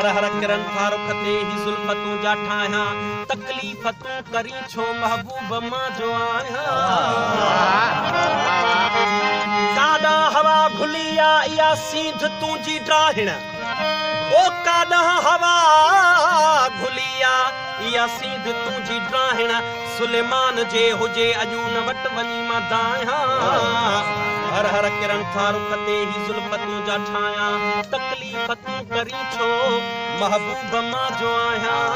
هر هر ڪرن ٿا رخ تي هي زلف تنهنجا ٺاهيان، تڪليف تون ڪرين ڇو محبوب مان جو آهيان. ڪاڏانهن هوا گهلي آ اها سينڌ تنهنجي ڊاهڻ، او ڪاڏانهن هوا گهلي آ اها سينڌ تنهنجي ڊاهڻ، سليمان جي هجي اڄ ان وٽ وڃي مان دانهيان. هر هر ڪرن ٿا رخ تي هي زلف تنهنجا ٺاهيان، تڪليف تون ڪرين ڇو محبوب مان جو آهيان.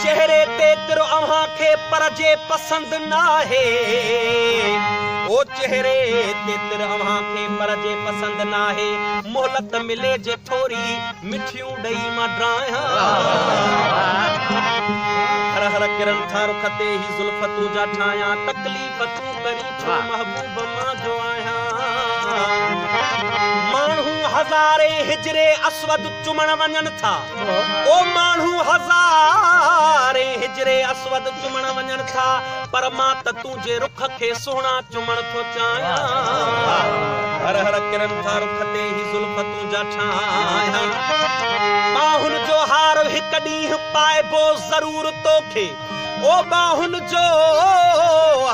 چهري تي تر اوهان کي پر جي پسند ناهي، او چهري تي تر اوهان کي پر جي پسند ناهي، مهلت ملي جي ٿوري مٺيون ڏئي مان ڊاهيان. هر هر ڪرن ٿا رخ تي هي زلف تنهنجا ٺاهيان، تڪليف تون ڪرين ڇو محبوب مان جو آهيان. ماڻهو هزارين حجر اسود چمڻ وڃن ٿا، او ماڻهو هزارين حجر اسود چمڻ وڃن ٿا، پر مان ته تنهنجي رخ کي سهڻا چمڻ ٿو چاهيان. هر هر ڪرن ٿا رخ تي هي زلف تنهنجا ٺاهيان، ٻانهن جو هار هڪ ڏينهن پائبو ضرور توکي، او ٻانهن جو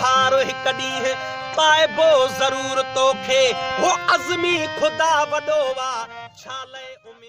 هار هڪ ڏينهن پائبو ضرور توکي، هو عظمي خدا وڏو آ ڇا لئه اميد.